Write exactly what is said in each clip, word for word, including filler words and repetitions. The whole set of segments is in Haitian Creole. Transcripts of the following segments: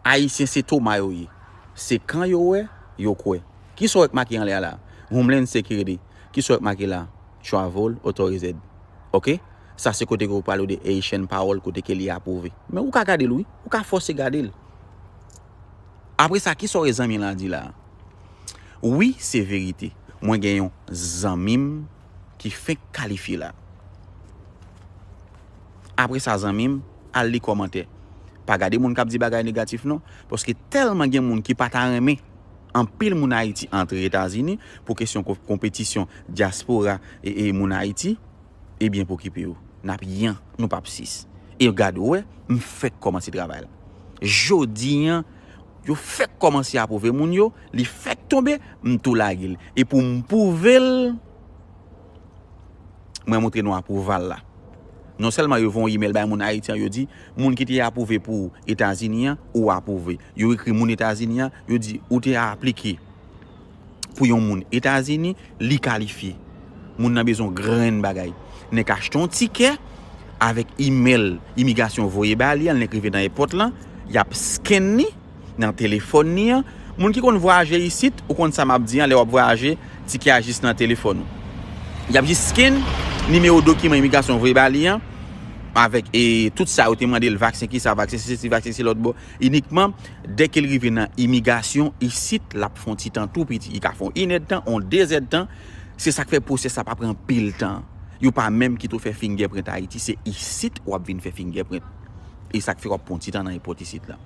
Ayisyen se toma yo ye. Se kan yo wè, yo kwè. Kisa w wè k make anlè a la? Homeland Security. Kisa w wè k make la? Travel authorized. Ok? Sa se kote ke w pale de Haitian Parole, kote ke li apwouve. Men ou ka gade l wi. Ou ka fòse gade l. Apre sa, kisa w wè zanmi la di la? Wi, se verite. Mwen gen yon zanmi m ki fenk kalifye la. Apre sa, zanmi m, al li kòmantè. Pa gade moun k ap di bagay negatif non, paske tèlman gen moun ki pa ta renmen anpil moun Ayiti antre Etazini pou kesyon ko- konpetisyon dyaspora e, e moun Ayiti, ebyen pou okipe yo. N ap yan, nou p ap sis. E gade w wè, m fèk kòmanse travay la. Jodi an, yo fèk kòmanse apwouve moun yo, li fèk tonbe, m tou lage l. E pou m pwouve l, mwen montre nou apwouval la. Non sèlman yo voye yon imèl bay moun Ayiti an, yo di, moun ki te apwouve pou Etazini an, ou apwouve. Yo ekri moun Etazini an, yo di, ou te aplike pou yon moun Etazini, li kalifye. Moun nan bezwen grenn bagay. Nèg achte yon tikè avèk imèl imigrasyon voye ba li an, nèg rive nan èpòt lan, y ap scan li nan telefòn li an. Moun ki konn vwayaje isit, ou konn sa m ap di an, lè w ap vwayaje, tikè a jis nan telefòn ou. Y ap jis scan nimewo dokiman imigrasyon voye ba li an, avèk e, tout sa yo te mande l, vaksen kisa, vaksen sesi, vaksen se lòt bò. Inikman, dèke l rive nan imigrasyon isit, l ap fè yon ti tan tou piti. Li ka fè yon inèdtan, yon dezèdtan. Se sa k fè pwosès la pa pran anpil tan. Yo pa menm kite w fè fingerprint Ayiti, se isit w ap vin fè fingerprint. E sa k fè w ap pran yon ti tan nan èpòt isit la.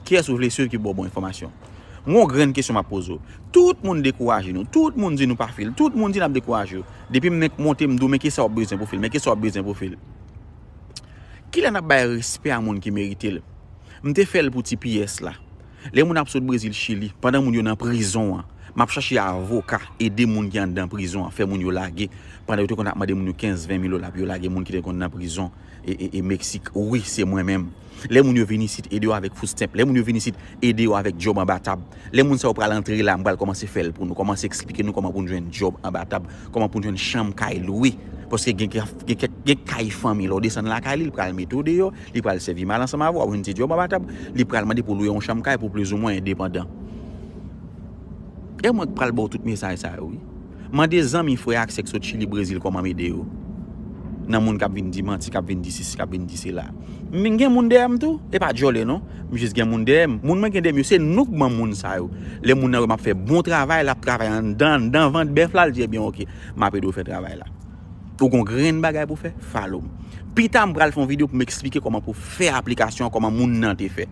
Kiyès ou vle swiv ki ba w bon enfòmasyon? Mwen yon grenn kesyon m ap poze w. Tout moun dekouraje nou. Tout moun di nou pa fè l. Tout moun di n ap dekouraje w. Depi m menm monte, m di w, men kisa w ap bezwen pou fè l? Men kisa w ap bezwen pou fè l? Kilè n ap bay respè a moun ki merite l? M te fè l pou T P S la. Lè moun ap sot Brezil, Chili, pandan moun yo nan prizon an, m ap chache avoka, ede moun ki anndan prizon an, fè moun yo lage. Pandan yo te konn ap mande moun yo kenz, ven mil dola pou yo lage moun ki te konn nan prizon e, e, e Meksik. Wi, se mwen menm. Lè moun yo vin isit, ede yo avèk food stamp. Lè moun yo vin isit, ede yo avèk djòb anba tab. Lè moun sa yo pral antre la, m pral kòmanse fè l pou nou, kòmanse eksplike nou kòman pou n jwenn djòb anba tab, kòman pou n jwenn chanm kay lwe. Paske gen, gen, gen, gen kay fanmi, lè w desann lakay li, li pral mete w deyò, li pral sèvi mal ansanm avè w, w ap jwenn ti djòb anba tab, li pral mande pou lwe yon chanm kay pou plizoumwen endepandan. E mwen k pral ba w tout mesaj sa yo, wi. Mande zanmi, frè ak sè k sot Chili, Brezil, kòman m ede yo. Nan moun k ap vin di manti, k ap vin di sesi, k ap vin di sela. M gen moun dèyè m tou, e pa djòlè non. M jis gen moun dèyè m. Moun mwen gen dèyè m yo, se nou k ban m moun sa yo. Lè moun nan wè m ap fè bon travay, l ap travay anndan, anndan vant bèf la, l di, ebyen, oke, m ap ede w fè travay la. Ou gon grenn bagay pou fè, follow m. Pita, m pral fè yon videyo pou m eksplike kòman pou fè aplikasyon an, kòman moun nan te fè.